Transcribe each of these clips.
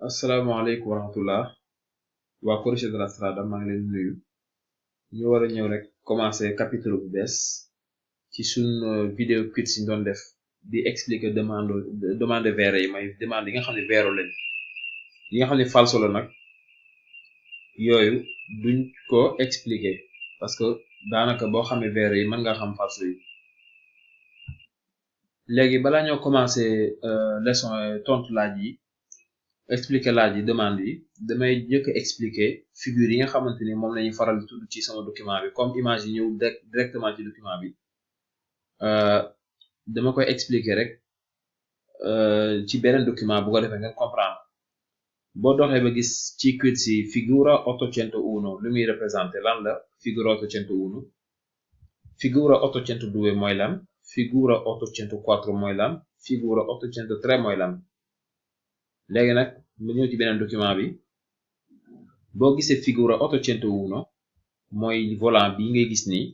asalaamaaleykum wa rahmatullah waa Corniche de la Strada maa ngi leen nuyu ñu war a ñëw rek commencer capitule bu bees ci suñ vidéo quiz yi ñu doon def di expliquer demande vere yi may demande yi nga xam ne vero lañ yi nga xam ne falso la nag yooyu duñ ko expliquer parce que daanaka boo xamee vere yi mën nga xam falso yi. léegi balaa ñoo commencer leçon tontu laaj yi expliquer laaj yi demande yi damay njëkk a expliquer figure yi nga xamante ni moom lañuy faral di tudd ci sama document bi comme image yi ñëw directement ci document bi dama koy expliquer rek ci beneen document bu ko defee ngeen comprendre. boo doxee ba gis ci quiz yi figura 801 lu muy représenter lan la figura 801 figura 802 mooy lan figura 804 mooy lan figura 803 mooy lan. léegi nag mu ñëw ci beneen document bi boo gisee figura 801 mooy volant bi ngay gis nii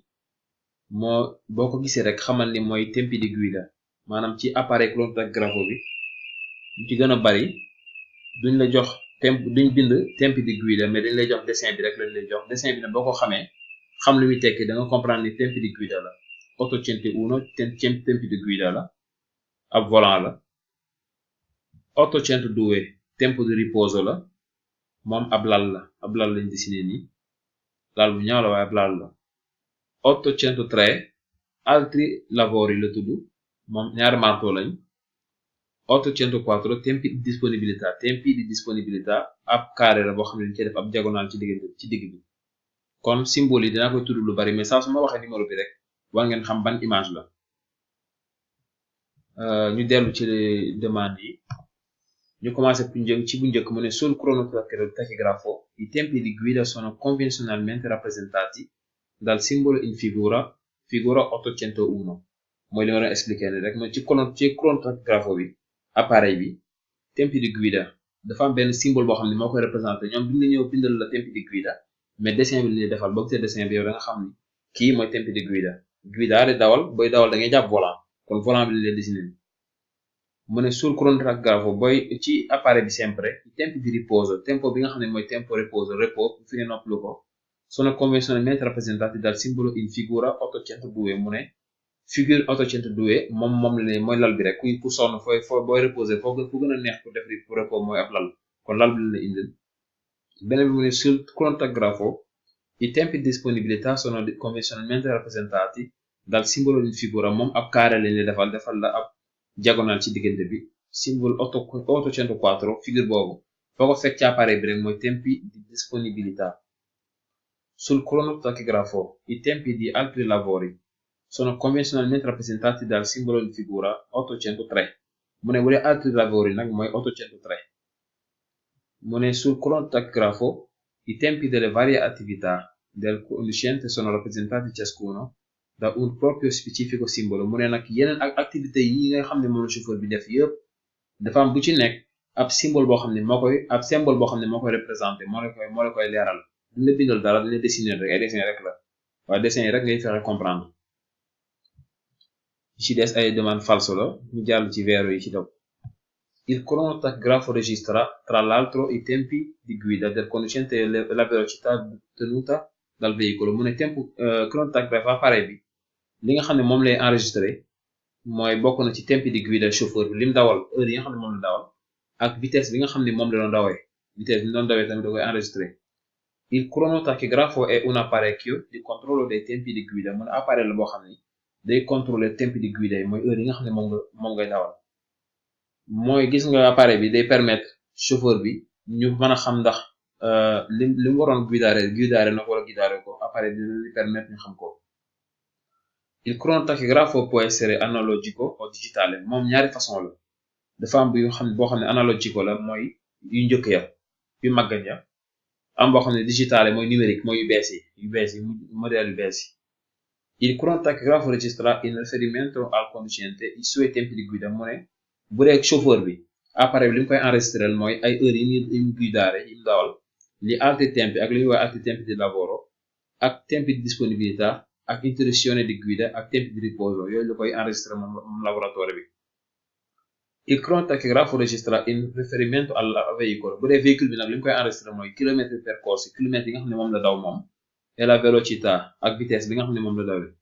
boo ko gisee rek xamal ni mooy tempi di guida maanaam ci appareil chromatographe bi lu ci gën a bari duñ la jox duñ bind tempi di guida mais dañ lay jox dessin bi rek lañ lay jox dessin bi nag boo ko xamee xam lu muy tekki da nga comprendre ni tempi di guida la 801 tempi di guida la ab volant la. 802 tempo di riposo la moom ab lal lañ dessiné nii lal bu ñaaw la waaye ab lal la. 803 altri lavori la tudd moom ñaari marteau lañ. 804 tempi di disponibilità ab carré la boo xam ne dañ cee def ab diagonale ci digg bi kon symbole yi dinaa koy tudd lu bari mais saa su ma waxee numéro bi rek war ngeen xam ban image la. ñu dellu ci demande yi ñu commencé ci bu njëkk mu ne sul cronotachigrafo i tempi di guida sono convenzionalmente rappresentati dal simbolo in figura 801 mooy li ma doon expliqué ni rek mooy ci cronotachigrafo bi appareil bi tempi di guida dafa am benn symbole boo xam ne moo koy représenté ñoom bi nga ñëw bindal la tempi di guida mais dessin bi li defal boo gisee dessin bi yow da nga xam ni kii mooy tempi di guida di dawal booy dawal da ngay jàpp volant kon volant bi li leen dessiné mu ne sul cronotachigrafo booy ci appareil bi sempre i tempi di riposo tempo bi nga xam ne mooy tempo repos fi nga noppalu ko sono convenzionalmente rappresentati dal simbolo in figura 802 mu ne figure 802 moom la ne mooy lal bi rek ku sonn fooy booy reposer fu gën a neex pour def repos mooy ab lal kon lal bi la indil. beneen bi mu ne sul cronotachigrafo i tempi di disponibilità sono convenzionalmente rappresentati dal simbolo in figura moom ab carré lañ la defal la ab diagonale ci diggante bi symbole 804 figure boobu foo ko fekk ci appareil bi rek mooy tempi di disponibilità. sul cronotachigrafo i tempi di altri lavori sono convenzionalmente rappresentati dal simbolo in figura 803 mu ne bu dee altri lavori nag mooy 803 mu ne sul cronotachigrafo i tempi delle varie attività del conducente sono rappresentati ciascuno da un proprio specifico simbolo mu ne nag yeneen ak activité yi nga xam ne moom la chauffeur bi def yëpp dafa am bu ci nekk ab symbole boo xam ne moo koy représenté moo la koy leeral duñ la bindal dara dañ la dessiner rek ay dessin rek la waaye dessin yi rek ngay fexe comprendre. ci des ay demande falso la ñu jàll ci vero yi ci daw. il cronotachigrafo registra tra l'altro i tempi di guida del conducente e la velocità tenuta dal veicolo mu ne tempo cronotachigrafo appareil bi li nga xam ne moom lay enregistré mooy bokk na ci tempi di guida chauffeur bi lim dawal heure yi nga xam ne moom la dawal ak vitesse bi nga xam ne moom la doon dawee vitesse bi ñu doon dawee tamit da koy enregistré. il cronotachigrafo è un apparecchio di controllo dei tempi di guida mu ne appareil la boo xam ne day contrôler tempi di guida yi mooy heure yi nga xam ne moom ngay dawal mooy gis nga appareil bi day permettre chauffeur bi ñu mën a xam ndax li mu waroon guidare na ko wala guidare ko appareil bi dina permettre ñu xam ko. il cronotachigrafo può essere analogico o digitale moom ñaari façon la dafa am boo xam ne analogico la mooy yu njëkk ya yu màggat ya am boo xam ne digitale mooy numérique mooy yu bees yi modèle yu bees yi. il cronotachigrafo registra in riferimento al conducente i suoi tempi di guida mu ne bu dee chauffeur bi appareil bi li mu koy enregistré mooy ay heures yi mu guidare yi mu dawal li altri tempi ak li ñuy wax altri tempi di lavoro ak tempi di disponibilità ak interruzione di guida ak tempi di riposo yooyu la koy enregistré moom laboratoire bi. Il cronotachografo registra in riferimento al veicolo bu dee véhicule bi nag li ñu koy enregistré mooy kilomètres percorsi kilomètres yi nga xam ne moom la daw moom et la velocità ak vitesse bi nga xam ne moom la dawee.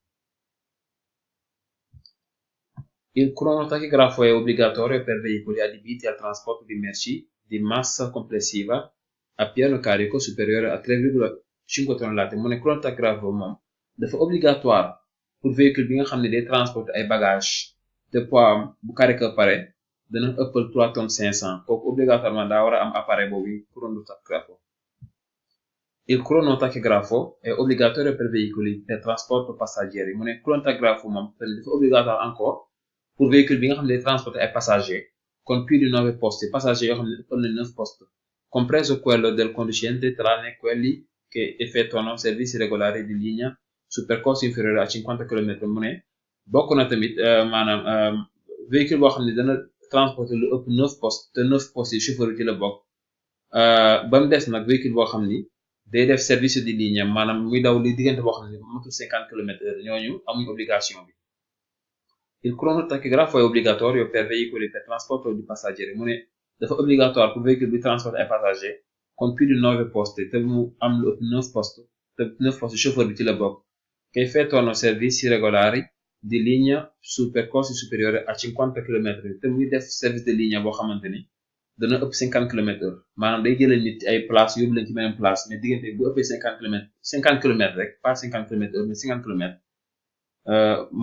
Il cronotachografo è obbligatorio per veicoli adibiti al trasporto di merci di massa complessiva a pieno carico supérieur à 3,5 tonnellate mu ne cronotachografo moom dafa obligatoire pour véhicule bi nga xam ne day transporter ay bagages te poids bu carré que pare dana ëppal 3 tonnes 500 kooku obligatoirement daa war a am appareil boobu cronotachografo. Il cronotachografo è obbligatorio per veicoli per trasporto passeggeri mu ne cronotachografo moom tamit dafa obligatoire encore pour véhicule bi nga xam ne day transporter ay passagers con più di 9 posti passagers yoo xam ne ëppal na 9 posti compreso quello del conducente tranne quelli che effettuano servizi regolari di linea su percorsi inferiori a 50 km mu ne bokk na tamit maanaam véhicule boo xam ne dana transporter lu ëpp 9 postes te 9 postes yi chauffeur ci la bokk ba mu des nag véhicule boo xam ni day def service di linea maanaam muy daw li diggante boo xam ne matul 50 km/h ñooñu amuñ obligation bi. Il cronotachografo è obbligatorio per veicoli per trasporto di passeggeri mu ne dafa obligatoire pour véhicule bi transporter ay passagers con più di 9 posti te mu am lu ëpp 9 postes te 9 postes chauffeur bi ci la bokk che effettuano servizi regolari di linea su percorsi superiori a 50 km te muy def service de linea boo xamante ni dana ëpp 50 km/h maanaam day jëlee nit ci ay place yóbbu leen ci beneen place mais diggante bu ëppee 50 km rek pas 50 km/h mais 50 km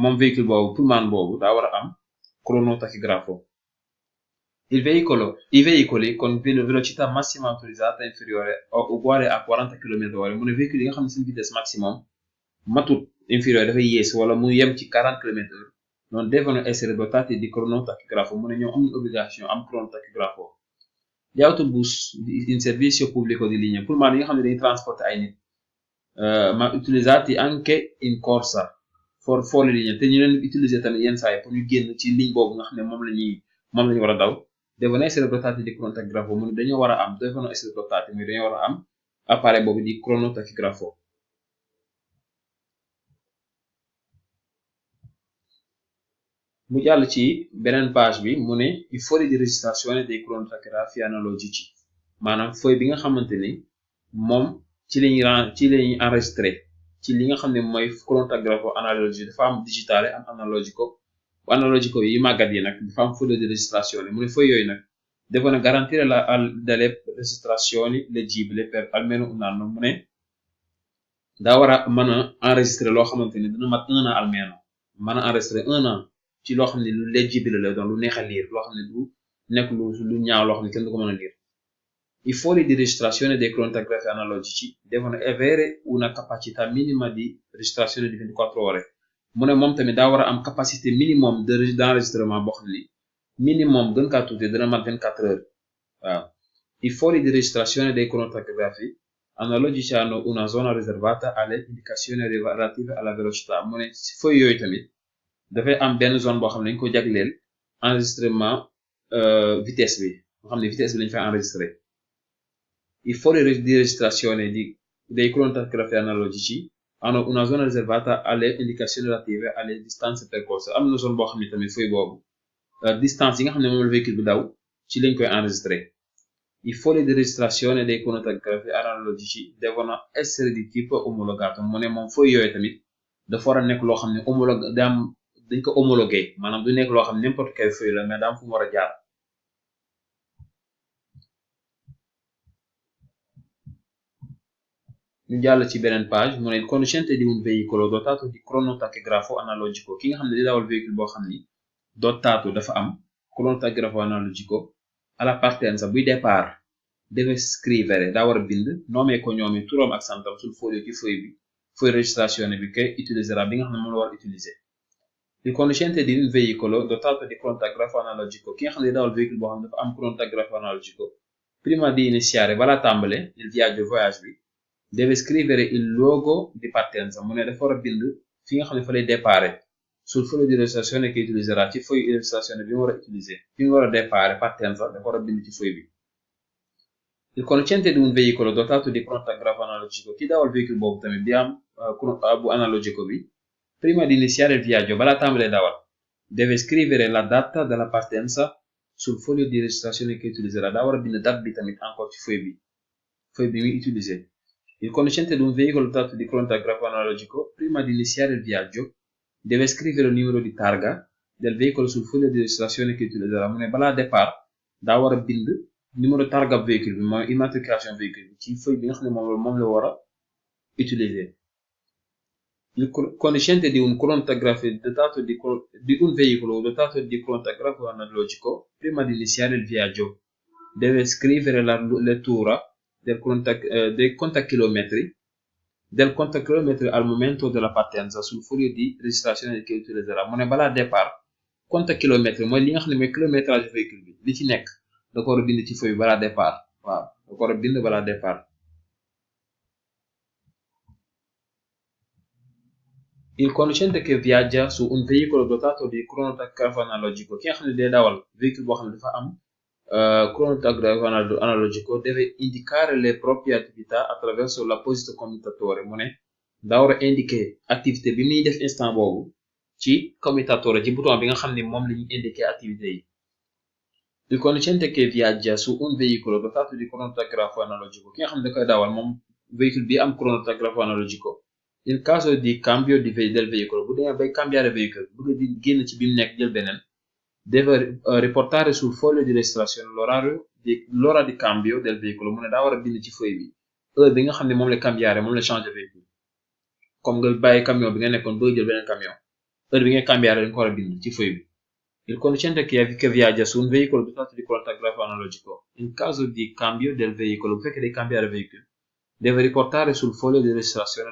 moom véhicule boobu pullman boobu daa war a am cronotachografo. I veicoli con velocità massima autorizzata inferiore o uguale a 40 km/h mu ne véhicule yi nga xam ne seen vitesse maximum matut infériore dafay yées wala mu yem ci 40 km/h non devono essere dotati di cronotachografo mu ne ñoom amuñ obligation am cronotachografo. Gli autobus in servizio pubblico di linea pullman yi nga xam ne dañuy transporter ay nit ma utilizzati anche in corsa for le linee te ñu leen utiliser tamit yenn saa yi pour ñu génn ci ligne boobu nga xam ne moom lañu war a daw devono essere dotati di cronotachografo mu ne dañoo war a am devono essere dotati muy dañoo war a am appareil boobu di cronotachografo. mu jàll ci beneen page bi mu ne i fogli di registrazione dei cronotachigrafi analogici maanaam feuille bi nga xamante ni moom ci lañuy enregistré ci li nga xam ne mooy cronotachografo analogico dafa am digitale am analogico bu analogico yi màggat yi nag dafa am foglio di registrazione mu ne feuille yooyu nag devono garantire delle registrazioni leggibili per almeno un anno mu ne daa war a mën a enregistré loo xamante ni dina mat 1 an almeno mën a enregistré 1 an ci loo xam ne lu leggibile la doon lu neex a lire loo xam ne du nekk lu ñaaw loo xam ne kenn du ko mën a lire. I fogli di registrazione dei cronotachigrafi analogici devono avere una capacità minima di registrazione di 24 ore mu ne moom tamit daa war a am capacité minimum d'enregistrement boo xam ne minimum gën kaa tuuti dina mat 24 heures waaw. I fogli di registrazione dei cronotachigrafi analogici hanno una zona riservata alle indicazioni relative alla velocità mu ne si feuille yooyu tamit dafay am benn zone boo xam ne dañ ko jagleel enregistrement vitesse bi nga xam ne vitesse bi lañ fay enregistré. I fogli di registrazione dei cronotachigrafi analogici hanno una zona riservata alle indicazioni relative alle distanze percorse am na zone boo xam ne tamit feuille boobu distance yi nga xam ne moom la véhicule bi daw ci lañ koy enregistré. I fogli di registrazione dei cronotachigrafi analogici devono essere di tipo omologato mu ne moom feuille yooyu tamit dafa war a nekk loo xam ne dañ ko homologué maanaam du nekk loo xam ne n'importe quelle feuille la mais daa am fu mu war a jaar. ñu jàll ci beneen page mu ne il conducente di un veicolo dotato di cronotachografo analogico ki nga xam ne di dawal véhicule boo xam ni dotato dafa am cronotachografo analogico alla partenza buy départ deve scrivere daa war a bind nome e cognome turam ak santam sul foglio ci feuille registrazione bi che utiliserà bi nga xam ne moom la war a utiliser. Il conducente di un veicolo dotato di cronotachografo analogico ki nga xam ne di dawal véhicule boo xam ne dafa am cronotachografo analogico prima di iniziare balaa tàmbale il voyage bi deve scrivere il luogo di partenza mu ne dafa war a bind fi nga xam ne fa lay dépare sul foglio di registrazione che utiliserà ci feuille di registrazione bi mu war a utiliser fi mu war a dépare partenza dafa war a bind ci feuille bi. Il conducente di un veicolo dotato di cronotachografo analogico ki dawal véhicule boobu tamit bi am bu analogico bi prima di iniziare il viaggio balaa tàmbalee dawal deve scrivere la data della partenza sul foglio di registrazione che utilizzerà daa war a bind date bi tamit encore ci feuille bi muy utiliser. Il conducente di un veicolo dotato di cronografo analogico, prima di iniziare il viaggio, deve scrivere il numero di targa del veicolo sul foglio di registrazione che utilizzerà mu ne balaa départ daa war a bind numéro targa véhicule bi mooy immatriculation véhicule bi ci feuille bi nga xam ne moom la war a utiliser. Il conducente di un cronografe dotato di un veicolo dotato di cronografo analogico, prima di iniziare il viaggio, deve scrivere la lettura del contachilometri al momento della partenza sul foglio di registrazione che utilizzerà mu ne balaa départ contachilometri mooy li nga xam ne mooy kilométrage véhicule bi li ci nekk da ko war a bind ci feuille bi balaa départ waaw da ko war a bind balaa départ. Il conducente che viaggia su un veicolo dotato di cronografo analogico ki nga xam ne day dawal véhicule boo xam ne dafa am cronografo analogico deve indicare le proprie attività attraverso l'apposito commutatore mu ne daa war a indiquer activité bi muy def instant boobu ci commutatore ci bouton bi nga xam ne moom la ñuy indiquer activité yi. Il conducente che viaggia su un veicolo dotato di cronografo analogico ki nga xam ne da koy dawal moom véhicule bi am cronografo analogico in caso di cambio del veicolo bu demee bay cambiare véhicule bëgg di génn ci bi mu nekk jël beneen deve riportare sul foglio di registrazione l'ora di cambio del veicolo mu ne daa war a bind ci feuille bi heure bi nga xam ne moom la cambiare moom la changer véhicule comme nga bàyyi camion bi nga nekkoon bëgg jël beneen camion heure bi nga cambiare dañ ko war a bind ci feuille bi. Il conducente che viaggia su un veicolo dotato di cronografo analogico in caso di cambio del veicolo bu fekkee day cambiare véhicule deve riportare sul foglio di registrazione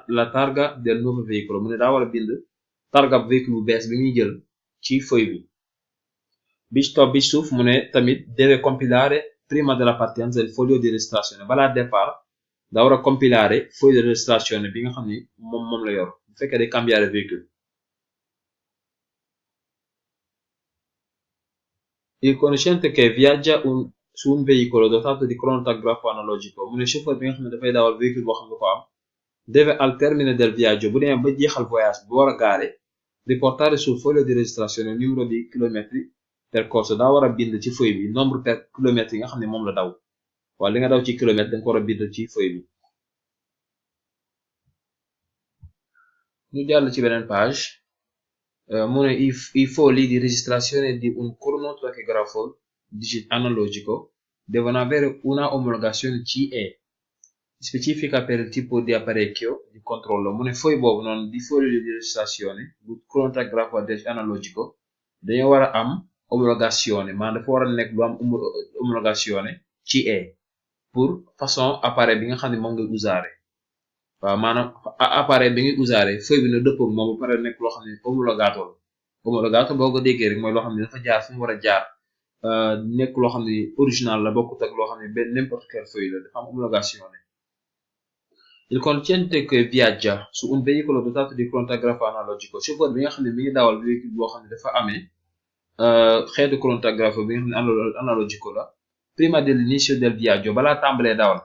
la targa del nuovo veicolo mu ne daa war a bind targa véhicule bu bees bi muy jël ci feuille bi bi suuf mu ne tamit deve compilare prima della partenza il foglio di registrazione balaa départ daa war a compilare foglio di registrazione bi nga xam ni moom la yor bu fekkee day cambiare véhicule. Il conducente che viaggia su un veicolo dotato di cronografo analogico mu ne chauffeur bi nga xam ne dafay dawal véhicule boo xam ne ko am deve al termine del viaggio bu demee ba jeexal voyage bu war a gaare riportare sul foglio di registrazione il numero di chilometri percorso daa war a bind ci feuille bi nombre per kilomètres yi nga xam ne moom la daw waaye li nga daw ci kilomètre dañ ko war a bind ci feuille bi. ñu jàll ci beneen page mu ne i fogli di registrazione di un cronografo analogico devono avere una omologazione CE specifica per il tipo di apparecchio di controllo mu ne feuille boobu noonu di foglio di registrazione bu cronografo analogico dañoo war a am homologazione maanaam dafa war a nekk lu am homologazione CE pour façon appareil bi nga xam ne moom ngay usare waaw maanaam appareil bi ngay usare feuille bi na dëppoo moom ba pare nekk loo xam ne homologato boo ko déggee rek mooy loo xam ne dafa jaar fu mu war a jaar nekk loo xam ne original la bokkut ak loo xam ne benn n'importe quelle feuille la dafa am homologazione. Il conducente che viaggia su un veicolo dotato di cronografo analogico chauffeur bi nga xam ne mi ngi dawal véhicule boo xam ne dafa amee xeetu cronografo bi nga xam ne analogico la prima dell'inizio del viaggio balaa tàmbalee dawal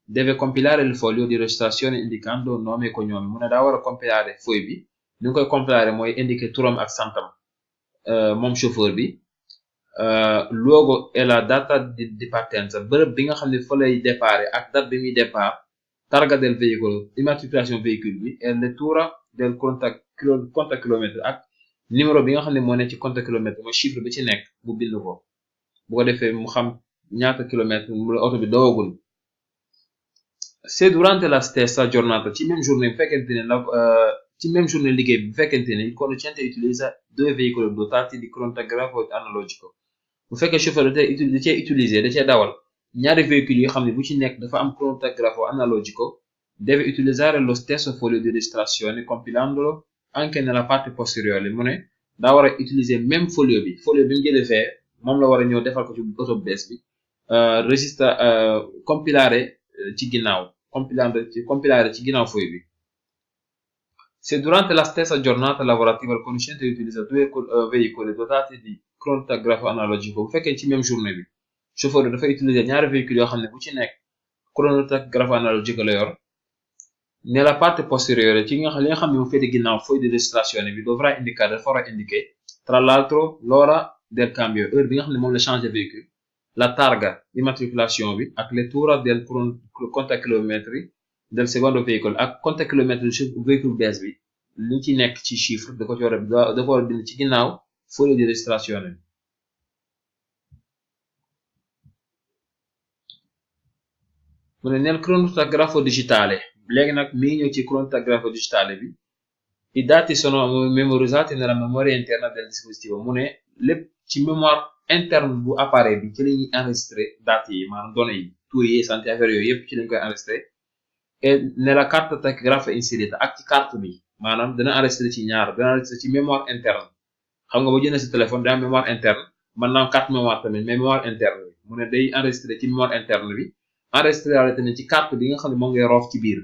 deve compilare il foglio di registrazione indicando nome e cognome mu ne daa war a compilare feuille bi ni nga koy compilare mooy indiquer turam ak santam moom chauffeur bi luogo e la data di partenza bërëb bi nga xam ne fa lay départ ak date bi muy départ targa del veicolo immatriculation véhicule bi et lettura del contachilometri ak numéro bi nga xam ne moo ne ci contachilometri mooy chiffre bi ci nekk bu bind ko bu ko defee mu xam ñaata kilomètre mu la oto bi dawagul. Se durante la stessa giornata ci même journée bu fekkente ne ci même journée liggéey bi bu fekkente ne il conducente utilizza due veicoli dotati di cronografo analogico bu fekkee chauffeur da cee utiliser da cee dawal ñaari véhicules yoo xam ne bu ci nekk dafa am cronografo analogico deve utilizzare lo stesso foglio di registrazione compilandolo anche nella parte posteriore mu ne daa war a utiliser même foglio bi mu jëlee fee moom la war a ñëw defal ko ci oto bees bi compilare ci ginnaaw compilare ci ginnaaw feuille bi. Se durante la stessa giornata lavorativa il conducente utilizza due veicoli dotati di cronografo analogico bu fekkee ci même journée bi chauffeur bi dafay utiliser ñaari véhicules yoo xam ne bu ci nekk cronografo analogico la yor nella parte posteriore ci li nga xam ne mu féete ginnaaw feuille di registrazione bi dovrà indicare dafa war a indiquer tra l'altro l'ora del cambio heure bi nga xam ne moom la changer véhicule la targa immatriculation bi ak lettura del contachilometri del secondo véhicule ak contachilometri véhicule bees bi li ci nekk ci chiffre da ko ci war a da ko war a bind ci ginnaaw foglio di registrazione bi mu ne nel cronografo digitale léegi nag mi ngi ñëw ci cronografo digitale bi i dati sono memorizzati nella memoria interna del dispositivo mu ne lépp ci mémoire interne bu appareil bi ci la ñuy enregistré date yi maanaam données yi tour yi santé affaire yooyu yëpp ci lañ koy enregistré et nella carta tachigrafica inserita ak ci carte bi maanaam dana enregistré ci ñaar dana enregistré ci mémoire interne xam nga ba jëndee sa téléphone day am mémoire interne mën naa am carte mémoire tamit mais mémoire interne bi mu ne day enregistré ci mémoire interne bi enregistré waale tamit ci carte bi nga xam ne moom ngay roof ci biir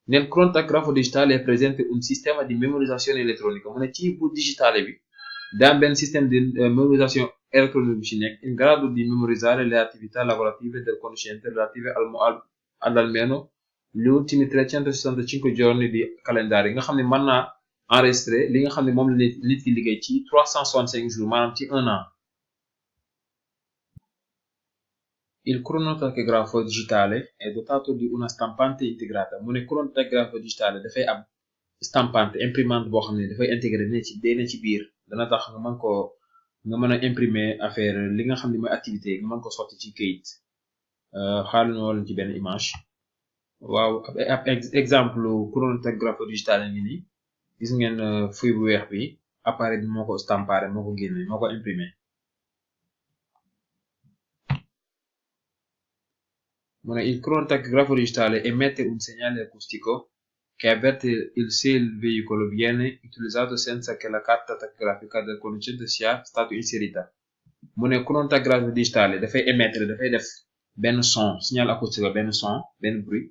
nel cronografo digitale è presente un sistema di memorizzazione elettronica mu ne ci bu digitale bi daa am benn système di memorizzazione elettronica bu ci nekk in grado di memorizzare le attività lavorative del conoscente relative ad almeno gli ultimi 365 giorni di calendario nga xam ne mën naa enregistré li nga xam ne moom la nit ki liggéey ci 365 jours maanaam ci un an il cronotachigrafo digitale è dotato di una stampante integrata mu ne cronotachigrafo digitale dafay am stampante imprimante boo xam ne dafay intégré ne ci biir dana tax nga mën a imprimer affaire li nga xam ne mooy activité nga mën ko sotti ci kayit xaaral ñu wala ci benn image waaw ab exemple cronotachigrafo digitale ngi nii gis ngeen feuille bu weex bi appareil bi moo ko stampare moo ko génne moo ko imprimé mu ne il cronotachigrafo digitale emette un segnale acustico che avverte se il veicolo viene utilizzato senza che la carta tachigrafica del conducente sia stata inserita mu ne cronotachigrafo digitale dafay émettre dafay def benn son signal acoustique benn son benn bruit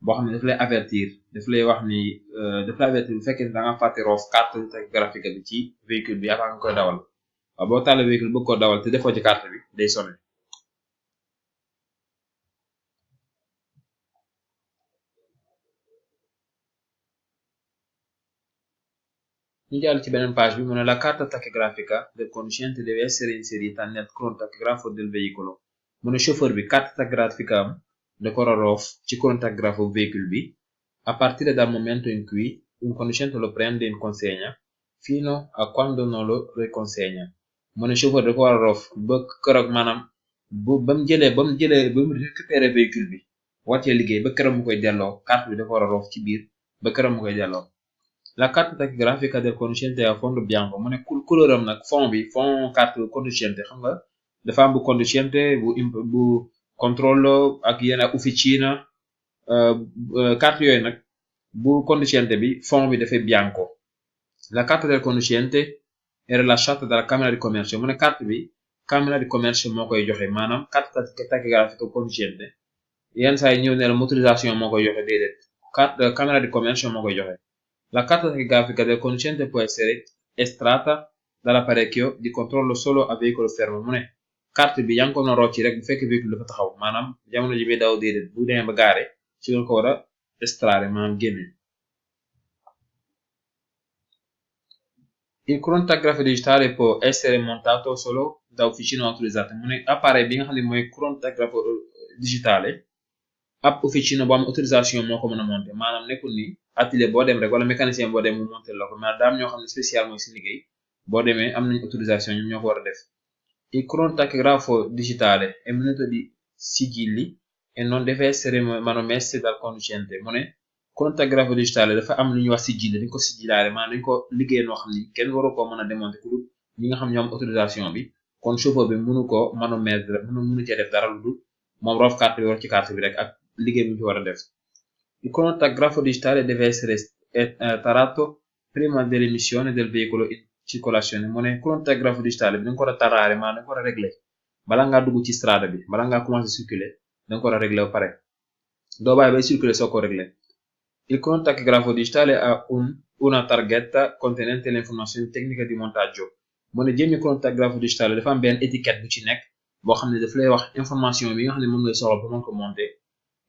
boo xam ne daf lay avertir daf lay wax ni daf lay avertir bu fekkee da nga fàtte roof carte tachigrafique bi ci véhicule bi avant nga koy dawal waaw boo tàllee véhicule bëgg ko dawal te defoo ci carte bi day sonné ñu jàll ci beneen page bi mu ne la carta tachigrafica del conducente deve essere inserita nel cronotachigrafo del veicolo mu ne chauffeur bi carte tachigrafica am da ko war a roof ci cronotachigrafo véhicule bi a partire dal momento in cui un conducente lo prende in consegna fino a quando non lo riconsegna mu ne chauffeur da ko war a roof ba keroog maanaam ba mu récupéré véhicule bi wàccee liggéey ba keroog mu koy delloo carte bi da ko war a roof ci biir ba keroog mu koy delloo la carta tachigrafica del conducente a fondo bianco mu ne couleur am nag fond carte conducente xam nga dafa am bu conducente bu controllo ak yenn officina carte yooyu nag bu conducente bi fond bi dafay bianco la carta del conducente è rilasciata dalla camera di commercio mu ne carte bi camera di commercio moo koy joxe maanaam carte tachigrafica conducente yenn saa yi ñëw ne la motorisation moo koy joxe déedéet camera di commercio moo koy joxe la carta tachigrafica del conducente può essere estratta dall'apparecchio di controllo solo a veicolo fermo mu ne carte bi yaa ngi ko mën a rocci rek bu fekkee véhicule dafa taxaw maanaam jamono ji muy daw déedéet bu demee ba gaare ci nga ko war a estrarre maanaam génne il cronotachigrafo digitale può essere montato solo da officine autorizzate mu ne appareil bi nga xam ne mooy cronotachigrafo digitale ab officine bu am autorisation moo ko mën a monter maanaam nekkul ni atelier boo dem rek wala mécanicien boo dem mu monter la ko mais daam ñoo xam ne spécial mooy si liggéey boo demee am nañ autorisation ñoom ñoo ko war a def il cronotachigrafo digitale è munito di sigilli e non deve essere manomesse dal conducente mu ne cronotachigrafo digitale dafa am lu ñuy wax sigilli dañ ko sigillaale maanaam dañ ko liggéey noo xam ni kenn waru koo mën a démonter ku dul ñi nga xam ñoo am autorisation bi kon chauffeur bi mënu ko manomettre mënu cee def dara lu dul moom roof carte bi war ci carte bi rek ak liggéey bi ñu ci war a def il cronotachigrafo digitale deve essere tarato prima dell'emissione del veicolo in circolazione mu ne cronotachigrafo digitale bi da nga ko war a taraare maanaam da nga ko war a régler bala ngaa dugg ci strada bi bala ngaa commencer circuler da nga ko war a régler ba pare doo bàyyi bay circuler soo ko régler il cronotachigrafo digitale ha una targhetta contenente le informazioni tecniche di montaggio mu ne jëmmi cronotachigrafo digitale dafa am benn étiquette bu ci nekk boo xam ne daf lay wax information bi nga xam ne moom ngay soxla ba mën ko monter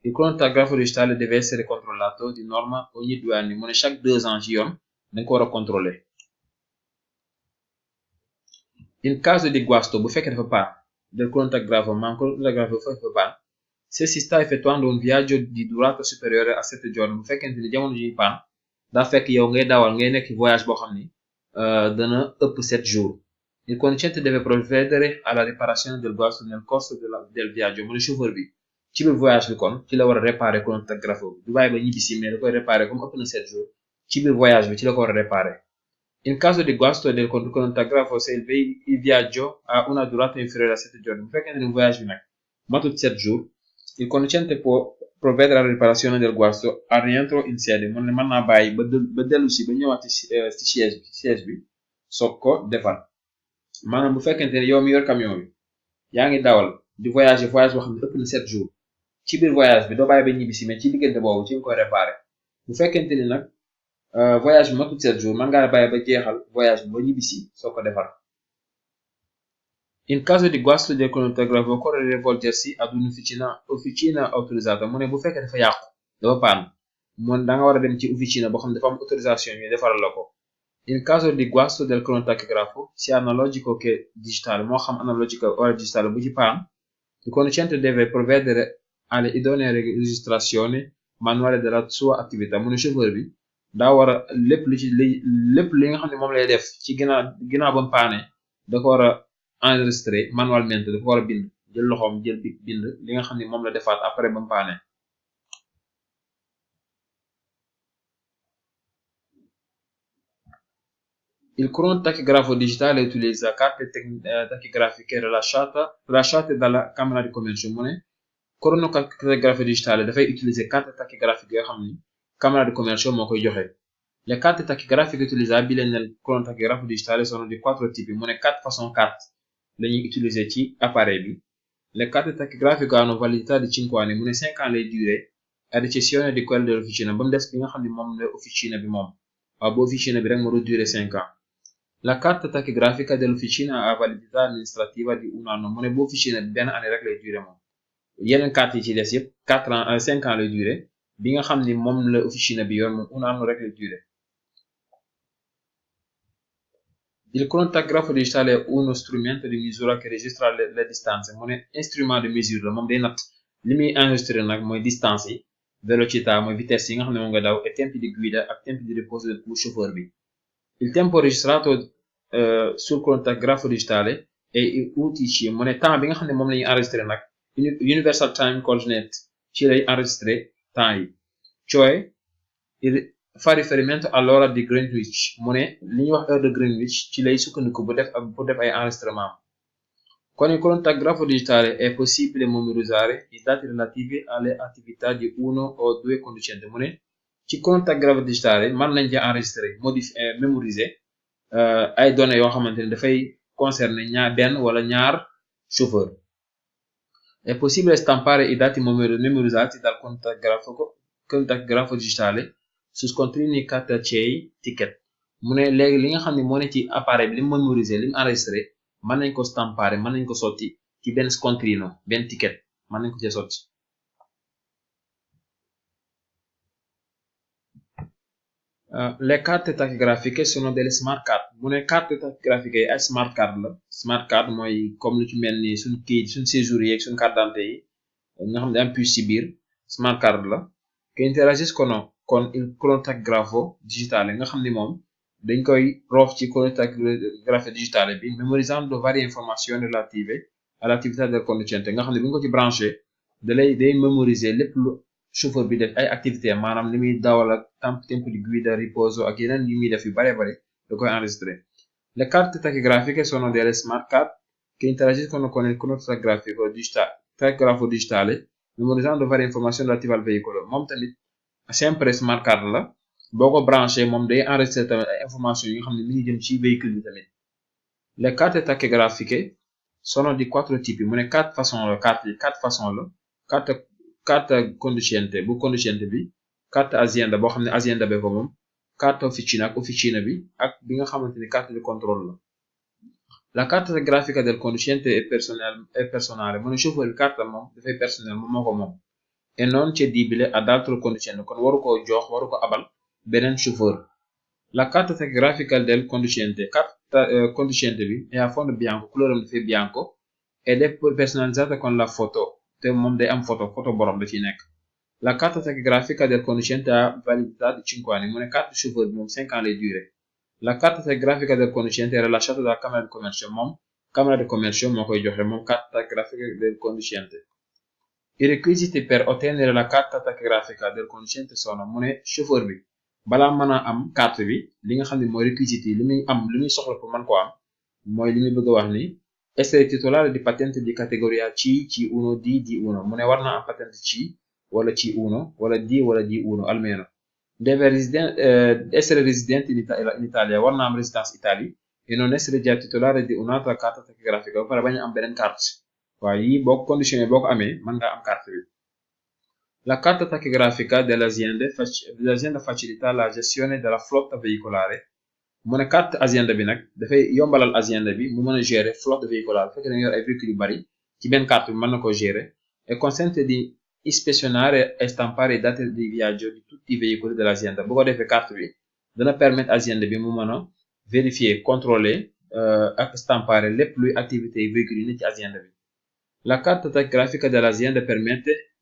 il cronotachigrafo digitale deve essere controllato di norma ogni 2 anni mu ne chaque 2 ans ci yoon da nga ko war a contrôler In caso di guasto bu fekkee dafa paan del cronotografo maanaam cronotografo bu fekkee dafa paan se si sta effettuando un viaggio di durata superiore a 7 giorni bu fekkente ni jamono ji paan daa fekk yow ngay dawal ngay nekk voyage boo xam ni dana ëpp 7 jours il conducente deve provvedere alla riparazione del guasto nel corso del viaggio mu ne chauffeur bi ci biir voyage bi kon ci la war a réparer cronotografo bi du bàyyi ba ñibbisi mais da koy réparer comme ëpp na 7 jours ci biir voyage bi ci la ko war a réparer. In caso di guasto del cronotografo se il viaggio ha una durata inferiore a 7 giorni bu fekkente ni voyage bi nag matut 7 jours il conducente può provvedere alla riparazione del guasto al rientro in sede mu ne mën naa bàyyi ba dellu si ba ñëwaat ci siège bi soog ko defar maanaam bu fekkente ni yow mi yor camion bi yaa ngi dawal di voyage boo xam ne ëpp na 7 jours ci biir voyage bi doo bàyyi ba ñibbisi mais ci diggante boobu ci nga koy réparer bu fekkente ni nag voyage bi matut 7 jours mën ngaa bàyyi ba jeexal voyage bi ba ñibbisi soo ko defar. In caso di guasto del cronotografo occorre rivolgersi ad un'officina autorizzata mu ne bu fekkee dafa yàqu dafa paan moom da nga war a dem ci officina boo xam ne dafa am autorisation ñu defaral la ko. In caso di guasto del cronotografo sia analogico che digitale moo xam analogico o digitale bu ci paan il conducente deve provvedere alle idonee registrazioni manuale della sua attività mu ne chauffeur bi daa war a lépp li nga xam ne moom lay def ci ginnaaw ba mu paane da ko war a enregistré manuellement dafa war a bind jël loxoom jël bind li nga xam ne moom la defaat après ba mu paane. Il cronotachigrafo digitale utilizza carte tachigrafiche rilasciate dalla Camera di Commercio mu ne cronotachigrafo digitale dafay utiliser carte tachigrafiche yoo xam ni Camera di Commercio moo koy joxe. Le carte tachigrafiche utilizzabili nel cronotachigrafo digitale sono di 4 tipi mu ne 4 façon carte lañuy utiliser ci appareil bi. Le carte tachigrafiche hanno validità di 5 anni mu ne 5 ans lay durée ad eccezione di quelle dell'officina ba mu des bi nga xam ne moom la officina bi moom waaw bu officina bi rek moo doon durée 5 ans. La carta tachigrafica dell'officina ha validità amministrativa di 1 anno mu ne bu officina bi benn année rek lay durée moom yeneen carte yi ci des yëpp 4 ans 5 ans lay durée bi nga xam ni moom la officina bi yor moom 1 anno rek lay durée. Il cronotagrafo digitale è uno strumento di misura che registra le distanze mu ne instrument de mesure la moom day natt li muy enregistré nag mooy distance yi velocità mooy vitesse yi nga xam ne moom nga daw et tempi di guida ak tempi di riposo del chauffeur bi. Il tempo registrato sul cronotagrafo digitale è UTC mu ne temps bi nga xam ne moom la ñuy enregistré nag Universal Time Coordinate ci lay enregistré temps yi cioè fa riferimento all'ora di Greenwich mu ne li ñuy wax heure de Greenwich ci lay sukkandiku bu def ay enregistrement. Con il cronotagrafo digitale è possibile memorizzare i dati relativi alle attività di uno o due conducenti mu ne ci cronotagrafo digitale mën nañ ci enregistrer mémoriser ay données yoo xamante ne dafay concerner benn wala ñaar chauffeur. È possibile stampare i dati memorizzati dal cronotagrafo digitale su scontrini cartacei ticket mu ne léegi li nga xam ne moo ne ci appareil bi li mu mémoriser li mu enregistré mën nañ ko stampare mën nañ ko sotti ci benn scontrino benn ticket mën nañ ko ci sotti. Le carte tachigrafiche sono delle smart card mu ne carte tachigrafiche yi ay smart card la smart card mooy comme lu ci mel ni suñ kii suñ séjour yi ak suñ carte d'identité yi nga xam ne am puce ci biir smart card la che interagiscono con il cronotagrafo digitale nga xam ni moom dañ koy roof ci cronotagrafo digitale bi memorizzando varie informazioni relative all'attività del conducente nga xam ne bu ñu ko ci branché day mémoriser lépp lu chauffeur bi def ay activité maanaam li muy dawal ak tempo di guida riposo ak yeneen yi muy def yu bare da koy enregistré. Le carte tachigrafiche sono delle smart card che interagiscono con il cronotagrafo digitale memorizzando varie informazioni relative al veicolo moom tamit sempre smart card la boo ko branché moom day enregistré tamit ay information yi nga xam ne mi ngi jëm ci véhicule bi tamit. Le carte tachigrafiche sono di 4 tipi mu ne 4 façon la carte conducente bu conducente bi carte azienda boo xam ne azienda be ko moom carte officina ak officina bi ak bi nga xamante ni carte de contrôle la. La carta grafica del conducente è personale mu ne chauffeur bi carte moom dafay personnel moom moo ko moom et non cedibile ad altro conducente kon waru ko jox waru ko abal beneen chauffeur. La carta tachigrafica del conducente. Carta conducente bi è a fondo bianco, coloram dafay bianco ed è personalizzata con la foto te moom day am foto borom da ci nekk. La carta tachigrafica del conducente ha validità di 5 anni, mu ne carte chauffeur bi moom 5 ans lay durer. La carta tachigrafica del conducente è rilasciata dalla Camera di Commercio, moom Camera di Commercio moo koy joxe moom carta tachigrafica del conducente. I requisiti per ottenere la carta tachigrafica del conducente sono mu ne chauffeur bi balaa mën a am carte bi li nga xam ne mooy requisiti yi li muy soxla pour mën ko am mooy li muy bëgg a wax ni essere titolare di patente di categoria C, C1, D, D1 mu ne war na am patente C wala C1 wala D wala D1 almeno. Deve essere residente in Italia, war na am résidence Italie e non essere già titolare di un'altra carta tachigrafica ba pare bañ a am beneen carte. waaw yii boo ko conditionné boo ko amee mën nga am carte bi. La carta tachigrafica dell'azienda facilita la gestione della flotta veicolare. mu ne carte azienda bi nag dafay yombalal azienda bi mu mën a gérer flotte veicolare fekk dañu yor ay véhicules yu bari ci benn carte bi mën na ko gérer e consente di ispezionare e stampare i dati di viaggio di tutti i veicoli dell'azienda bu ko defee carte bi dana permettre azienda bi mu mën a vérifier contrôler ak stampare lépp luy activité yi véhicules yi ne ci azienda bi. La carta tachigrafica dell'azienda permette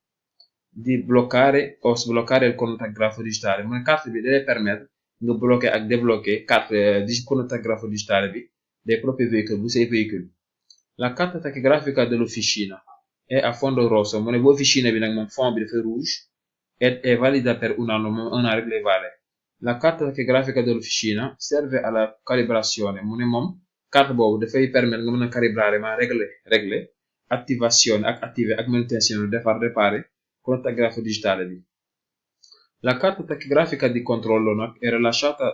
di bloccare o sbloccare il cronotagrafo digitale. mu ne carte bi da lay permettre nga bloquer ak débloquer carte di cronotagrafo digitale bi dei propri veicoli bu say véhicule. La carta tachigrafica dell'officina è a fondo rosso mu ne bu officina bi nag moom fond bi dafay rouge ed è valida per un anno moom un an rek lay vale. La carta tachigrafica dell'officina serve alla calibrazione mu ne moom carte boobu dafay permettre nga mën a calibrare ma régler attivazione ak attiver ak manutenzione defar réparer cronotagrafo digitale bi. La carta tachigrafica di controllo nag è rilasciata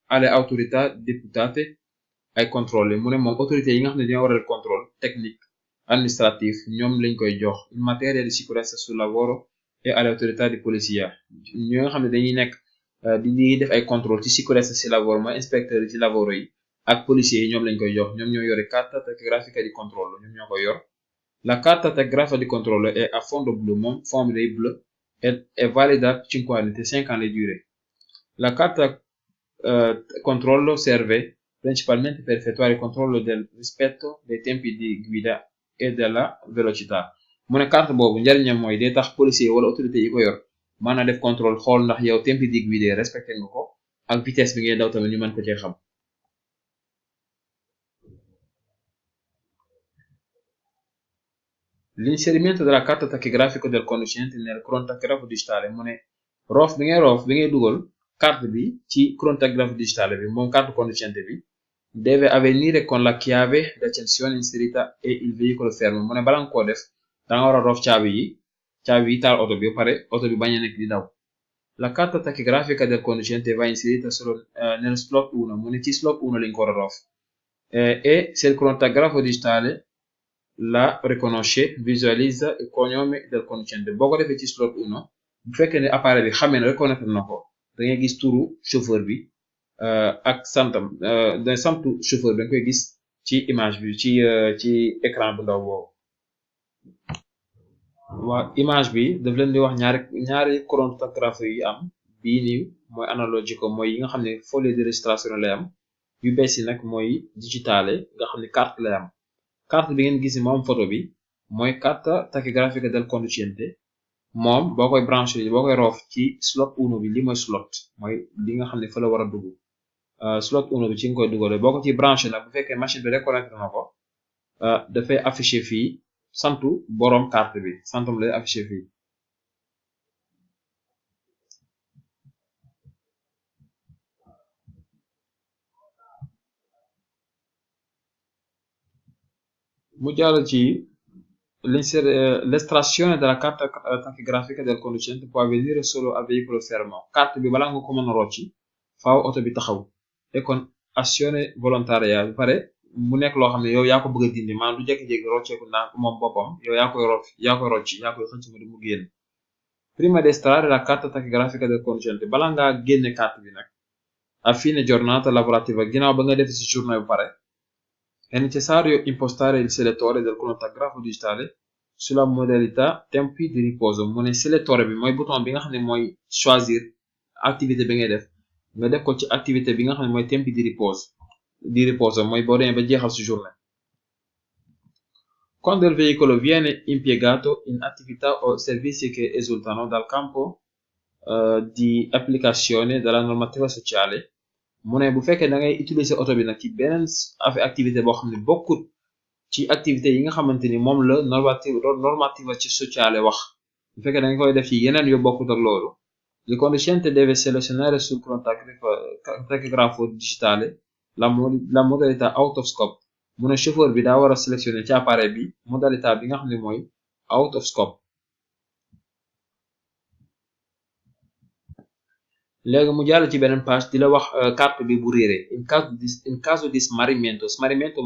alle autorità deputate ai controlli mu ne moom autorité yi nga xam ne dañoo waral contrôle technique administratif ñoom lañ koy jox in materia di sicurezza sul lavoro e alle autorità di polizia ñi nga xam ne dañuy nekk di def ay contrôle ci sicurezza si lavoro mooy inspecteur yi ci lavoro yi ak policiers yi ñoom lañ koy jox ñoom ñoo yore carta tachigrafica di controllo ñoom ñoo koy yor. La carta tachigrafica di controllo è a fondo blu moom fond bi day bleu ed è valida 5 anni te 5 ans lay durer. La carta controllo serve principalmente per effettuare il controllo del rispetto dei tempi di guida e della velocità. mu ne carte boobu njariñam mooy day tax policier wala autorité yi ko yor mën a def contrôle xool ndax yow tempi di guida respecté nga ko ak vitesse bi ngay daw tamit ñu mën ko cee xam. L'inserimento della carta tachigrafica del conducente nel cronotagrafo digitale mu ne roof bi ngay dugal carte bi ci cronotagrafo digitale bi moom carte conducente bi deve avvenire con la chiave d'accensione inserita e il veicolo fermo mu ne bala nga koo def danga war a roof caabi yi taal oto bi ba pare oto bi bañ a nekk di daw. La carta tachigrafica del conducente va inserita solo nel slot 1 mu ne ci slot 1 lañ ko war a roof e se il cronotagrafo digitale la riconosce visualizza il cognome del conducente boo ko defee ci slot 1 bu fekkee ne appareil bi xamee ne reconnaître na ko da ngay gis turu chauffeur bi ak santam santu chauffeur bi da nga koy gis ci image bi ci écran bu ndaw boobu. waa image bi daf leen di wax ñaari chronotagraphe yi am bii nii mooy analogique mooy yi nga xam ne folie de registration lay am yu bees yi nag mooy digitale nga xam ne carte lay am. carte bi ngeen gis moom photo bi mooy carta tachigrafica del conducente moom boo koy branché boo koy roof ci slot 1 bi li mooy slot mooy li nga xam ne fa la war a dugg slot 1 bi ci nga koy dugale boo ko ci branché nag bu fekkee machine bi reconnaître na ko dafay affiché fii santu boroom carte bi santam lay affiché fii. mu jàll ci l'estrazione della carta tachigrafica del conducente può avvenire solo a veicolo fermo carte bi balaa nga ko mën a rocci faaw oto bi taxaw e con azione volontaria bi pare mu nekk loo xam ne yow yaa ko bëgg a dindi maanaam du jékki-jékki rocceeku naa moom boppam yow yaa koy rocci yaa koy xëcc mu génn. Prima di estrarre la carta tachigrafica del conducente balaa ngaa génne carte bi nag a fine giornata lavorativa ginnaaw ba nga def ci journée bu pare è necessario impostare il selettore del cronotagrafo digitale sulla modalità tempi di riposo mu ne selettore bi mooy bouton bi nga xam ne mooy choisir activité bi ngay def nga def ko ci activité bi nga xam ne mooy tempi di riposo mooy boo demee ba jeexal si journée. Quando il veicolo viene impiegato in attività o servizi che esultano dal campo di applicazione della normativa sociale, mu ne bu fekkee da ngay utiliser oto bi nag ci beneen activité boo xam ne bokkut ci activité yi nga xamante ni moom la normativa ci sociale wax, bu fekkee da nga koy def ci yeneen yu bokkut ak loolu, il conducente deve selezionare sul cronotachigrafo digitale la modalità out of scope. mu ne chauffeur bi daa war a sélectionner ci appareil bi modalité bi nga xam ne mooy out of scope. léegi mu jàll ci beneen page di la wax carte bi bu réeree in caso di smarrimento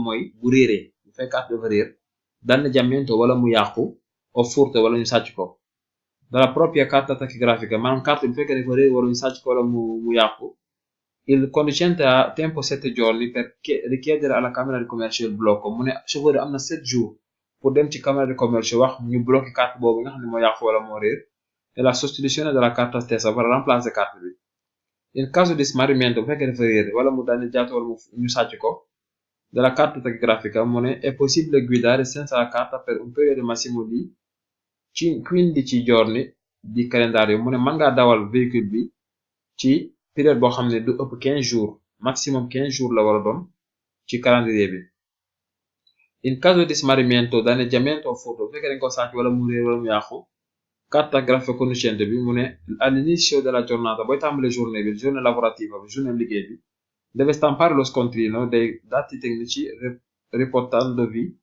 mooy bu réeree bu fekk carte dafa réer, danneggiamento wala mu yàqu o furto wala ñu sàcc ko dalla propria carta tachigrafica, maanaam carte bu fekkee dafa réer wala ñu sàcc ko wala mu yàqu. Il conducente ha tempo 7 giorni per richiedere alla camera di commercio il blocco. mu ne chauffeur am na 7 jours pour dem ci camera di commercio wax ñu bloqué carte boobu nga xam ne moo yàqu wala moo réer, e la sostituzione della carta stessa per remplacer carte bi. In caso di smarrimento bu fekkee dafa réer wala mu danneggiato wala ñu sàcc ko della carta tachigrafica, mu ne è possibile guidare senza la carta per un periodo massimo di 15 giorni di calendario. mu ne mën ngaa dawal véhicule bi ci période boo xam ne du ëpp 15 jours, maximum 15 jours la war a doon ci calendrier bi. In caso di smarrimento, danneggiamento o furto, bu fekkee dañ ko sàcc wala mu réer wala mu yàqu, carta grafica conducente bi mu ne all'inizio della giornata, booy tàmbale journée bi, journée lavorativa bi, journée liggéey bi, deve stampare lo scontrino dei dati tecnici riportandovi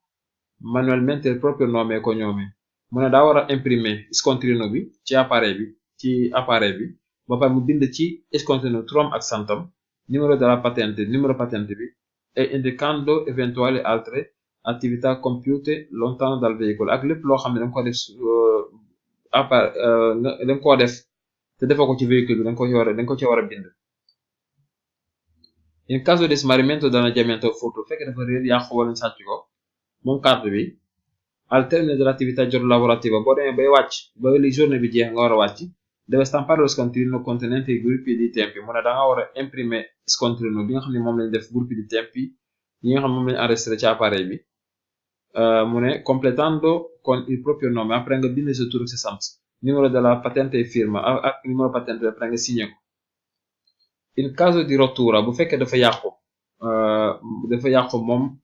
manualmente il proprio nome e cognome. mu ne daa war a imprimer scontrino bi ci appareil bi ba pare mu bind ci scontrino turam ak santam, numero patente bi, e indicando eventuali altre attività compiute lontano dal veicolo, ak lépp loo xam ne danga ko def danga koo def te defoo ko ci véhicule bi danga ko ci war a bind. In caso di smarrimento, danneggiamento o furto, fekk dafa réer yàqu wala ñu sàcc ko moom carte bi, al termine dell'attività lavorativa, boo demee bay wàcc ba li journée bi jeex nga war a wàcc, deve stampare lo scontrino contenente i gruppi di tempi. mu ne da nga war a imprimer scontrino bi nga xam ne moom lañ def gruppi di tempi yi nga xam ne moom lañ enregistré ci appareil bi, mu ne completando con il proprio nome, après nga bind sa tur ak sa sant, numero della patente e firma ak numero patente après nga signé ko. In caso di rottura, bu fekkee dafa yàqu moom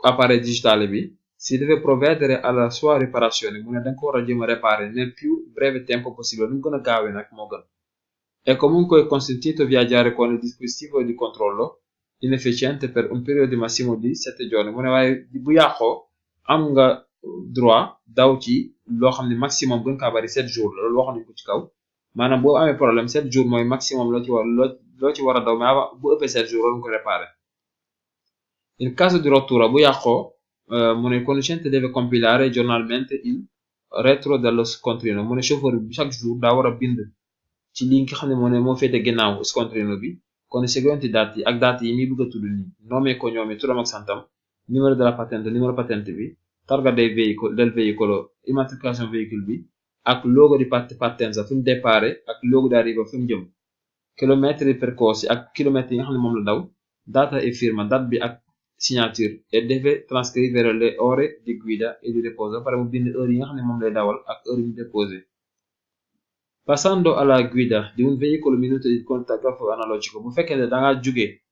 appareil digitale bi, si deve provvedere alla sua riparazione, mu ne danga ko war a jéem a réparer nel più breve tempo possibile, nu mu gën a gaawee nag moo gën. È comunque consentito viaggiare con il dispositivo di controllo inefficiente per un periodo massimo di 7 giorni. mu ne waaye bu yàqoo am nga droit daw ci loo xam ne maximum gën kaa bari 7 jours la, loolu waxoon nañu ko ci kaw, maanaam boo amee problème 7 jours mooy maximum loo ci war a daw, mais bu ëppee 7 jours loolu nga ko réparer. In caso di rottura, bu yàqoo, mu ne il conducente deve compilare giornalmente il retro dello scontrino. mu ne chauffeur bi chaque jour daa war a bind ci li nga xam ne moo féete ginnaaw scontrino bi con i seguenti dati ak dati yi muy bëgg a tudd nii: nome e cognome, turam ak santam, numero della patente, numero patente bi, targa del veicolo, immatricolation véhicule bi, ak logo di partenza fi mu départ ak logo di arriva fi mu jëm, chilometri percorsi ak kilomètres yi nga xam ne moom la daw, data e firma, date bi ak signature, e deve trascrivere le ore di guida e di riposo, pare mu bind heure yi nga xam ne moom lay dawal ak heure yi ñu déposé. Passando alla guida di un veicolo minuto di cronotagrafo analogico, bu fekkee ne da nga jóge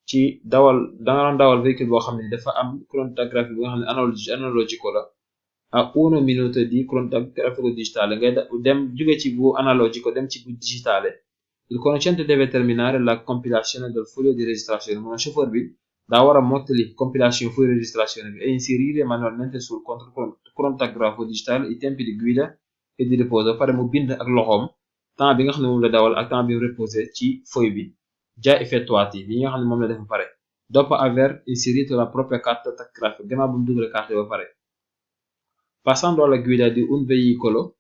ci da nga doon dawal véhicule boo xam ne dafa am cronotagraphe bi nga xam ne analogico la, a 1 minuto di cronotagrafo digitale, ngay dem jóge ci bu analogico dem ci bu digitale. Il conducente deve terminare la compilazione del foglio di registrazione. mu ne chauffeur bi daa war a mottali compilation foglio di registrazione bi e inserire manualmente sul cronotagrafo digitale i tempi di guida e di riposo, pare mu bind ak loxoom temps bi nga xam ne moom la dawal ak temps bi mu reposé ci feuille bi già effettuati yi nga xam ne moom la def ba pare, dopo aver inserito la propria carta tachigrafica, gannaaw bu mu dugalee carte ba pare. Passando alla guida di un veicolo,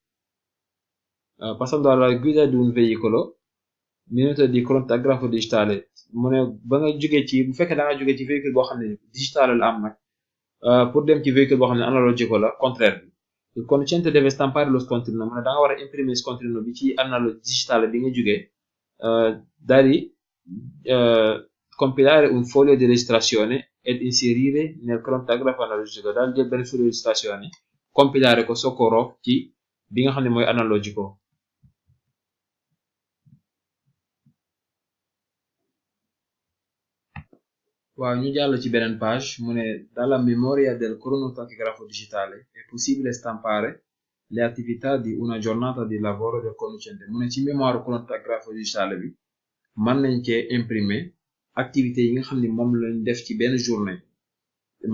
minuto di cronotagrafo digitale, mu ne ba nga jógee ci bu fekkee da nga jógee ci véhicule boo xam ne digitale la am nag, pour dem ci véhicule boo xam ne analogico la contraire bi. Il conducente deve stampare lo scontrino, mu ne da nga war a imprimer scontrino bi ci digitale bi nga jógee, daal di compilare un foglio di registrazione ed inserire nel cronotagrafo analogico. daal jël benn foglio de registration yi compilare ko soo ko roof ci bi nga xam ne mooy analogico. waaw ñu jàll ci beneen page mu ne dalla memoria del cronotachigrafo digitale è possibile stampare le attività di una giornata di lavoro del conducente. mu ne ci mémoire cronotagrafo digitale bi mën nañ cee imprimer activité yi nga xam ne moom lañ def ci benn journée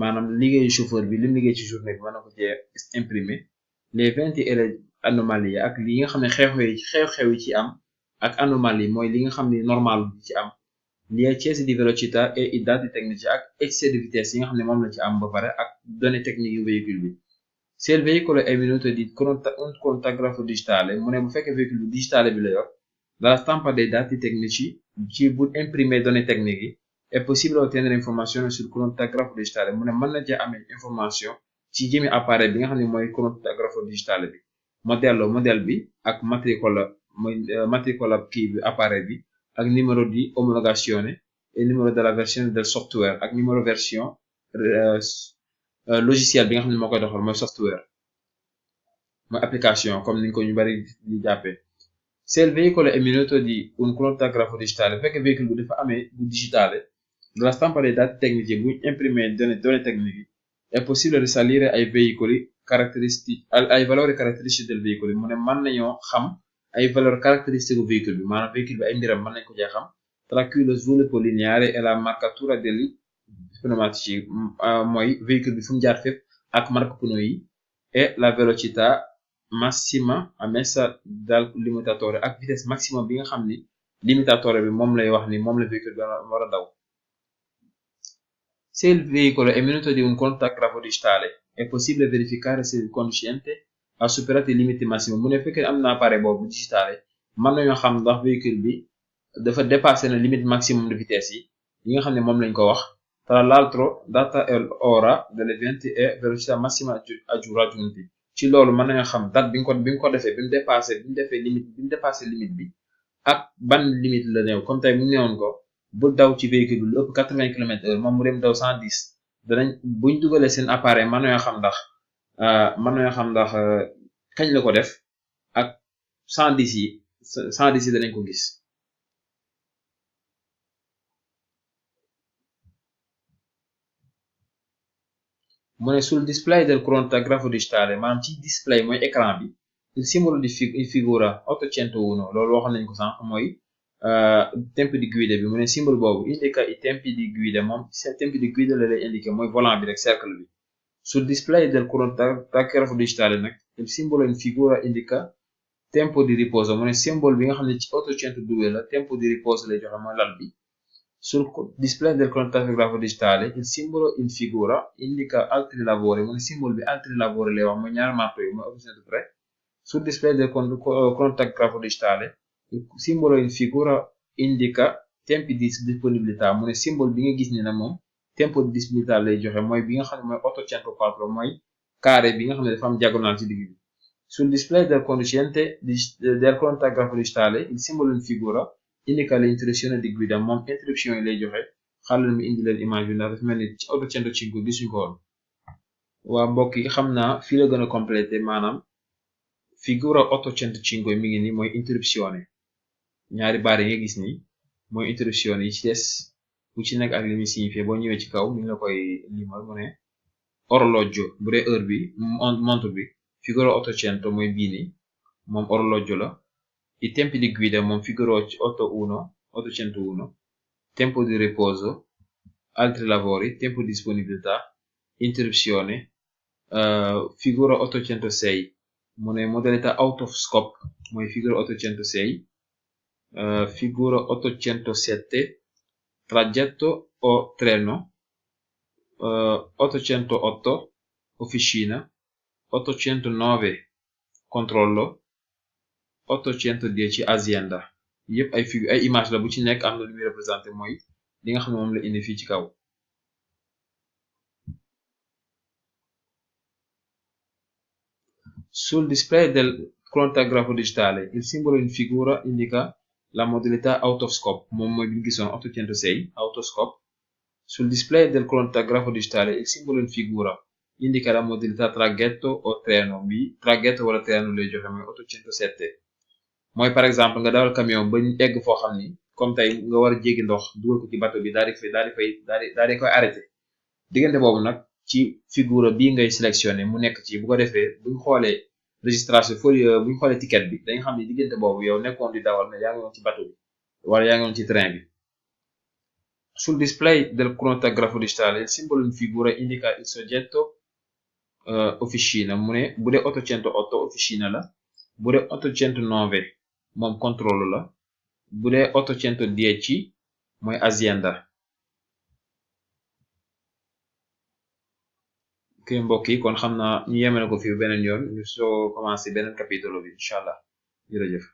maanaam liggéeyu chauffeur bi lim liggéey ci journée bi mën na ko cee imprimer les eventi et les anomalies ak li nga xam ne xew-xew yi ci am ak anomalie mooy li nga xam ne normal bi ci am li eccessi di velocità et i dati tecnici ak excès de vitesse yi nga xam ne moom la ci am ba pare ak données techniques yu véhicule bi. se il veicolo è munito di un cronotagrafo digitale mu ne bu fekkee véhicule bi digitale bi la yor dalla stampa dei dati tecnici ci bu imprimer données techniques yi è possibile ottenere informazioni sul cronotagrafo digitale mu ne mën na cee amee information ci jëmi appareil bi nga xam ne mooy cronotagrafo digitale bi modèle bi ak matricola kii bi appareil bi ak numéro di omologazione et numéro della versione del software ak numéro version logiciel bi nga xam ne moo koy doxal mooy software mooy application comme ni ko ñu bari di jàppee. se il veicolo è munito di un cronotagrafo digitale fekk véhicule bi dafa amee bu digitale dalla stampa dei dati tecnici bu imprimer données techniques è possibile risalire ai veicoli caratteristici ai valori caratteristici del veicolo mu ne mën nañoo xam ay valeur carattéristique bu véhicule bi maanaam véhicule bi ay mbiram mën nañ ko cee xam tra cui lo sviluppo lineare e la marcatura degli pneumatici mooy véhicule bi fu mu jaar fépp ak marque pneu yi et la velocità massima ammessa dal limitatore ak vitesse maximum bi nga xam ni limitatore bi moom lay wax ni moom la véhicule bi war a daw. se il veicolo è munito di un cronotagrafo digitale è possibile verificare se il conducente ha superato i limiti massimi mu ne fekkee am na appareil boobu digitale mën nañoo xam ndax véhicule bi dafa dépassé na limite maximum de vitesse yi nga xam ne moom lañ ko wax tra l'altro data e ora delle eventi e velocità massima raggiunti ci loolu mën nañoo xam date bi nga ko defee bi mu dépassé limite bi ak ban limite la néew comme tey mu neewoon ko bu daw ci véhicule bi lu ëpp 80 km/h moom mu dem daw 110 buñ dugalee seen appareil mën nañoo xam ndax kañ la ko def ak 110 yi danañ ko gis. mu ne sul display del cronotagrafo digitale maanaam ci display mooy écran bi il simbolo di figura 801 loolu waxoon nañ ko sànq mooy tempi di guida bi mu ne simbolo boobu indica i tempi di guida moom tempi di guida la lay indiqué mooy volant bi rek cercle bi. sul display del cronotagrafo digitale nag il simbolo in figura indica tempo di riposo mu ne symbole bi nga xam ne ci 802 la tempo di riposo lay joxe mooy lal bi. sul display del cronotagrafo digitale il simbolo in figura indica altri lavori mu ne simbolo bi altri lavori lay wax mooy ñaari marto yi mooy 803. sul display del cronotagrafo digitale il simbolo in figura indica tempi di disponibilità mu ne simbolo bi nga gis ni nag moom tempo di disponibilità lay joxe mooy bi nga xam ne mooy 804 mooy carré bi nga xam ne dafa am diagonale ci digg bi. sul display del conducente del cronotagrafo digitale il simbolo in figura indica l'interruzione di guida moom interruption yi lay joxe xaaral mi indi leen image bi ndax dafa mel ni ci 805 gisuñu ko woon. waa mbokk yi xam naa fii la gën a complété maanaam figura 805 mi ngi ni mooy interruzione ñaari baar yi nga gis ni mooy interruzione yi ci des bu ci nekk ak li muy signifié boo ñëwee ci kaw mi ngi la koy limal mu ne orologio bu dee heure bi montre bi figura 800 mooy bii ni moom orologio la. I tempi di guida moom figura 801 tempo di riposo altri lavori tempo di disponibilità interruzione figura 806 mu ne modalità out of scope mooy figura 806 figura 807 traghetto o treno 808 officina 809 controllo 810 azienda yëpp ay image la bu ci nekk am na lu muy représenté mooy li nga xam ne moom la indi fii ci kaw. sul display del cronotagrafo digitale il simbolo in figura indica la modalità autoscope moom mooy bi ñu gisoon 806 autoscope. Sul display del cronografo digitale il simbolo in figura indica la modalità traghetto o treno bi traghetto wala treno lay joxe mooy 807 mooy par exemple nga dawal camion ba ñu egg foo xam ni comme tey nga war a jéggi ndox dugal ko ci bateau bi daal di koy arrêté diggante boobu nag ci figura bii ngay sélectionné mu nekk ci bu ko defee buñ xoolee registration buñ xoolee ticket bi dañ xam ni diggante boobu yow nekkoon di dawal mais yaa ngi woon ci bateau bi wala yaa ngi woon ci train bi. Sul display del cronografo digitale il simbolo in figura indica il soggetto officina mu ne bu dee 808 officina la bu dee 809 moom contrôle la bu dee 810 mooy azienda. ok mbokk yi kon xam naa ñu yemale ko fi beneen yoon ñu soo commencé beneen capitolo bi incha allah jërëjëf.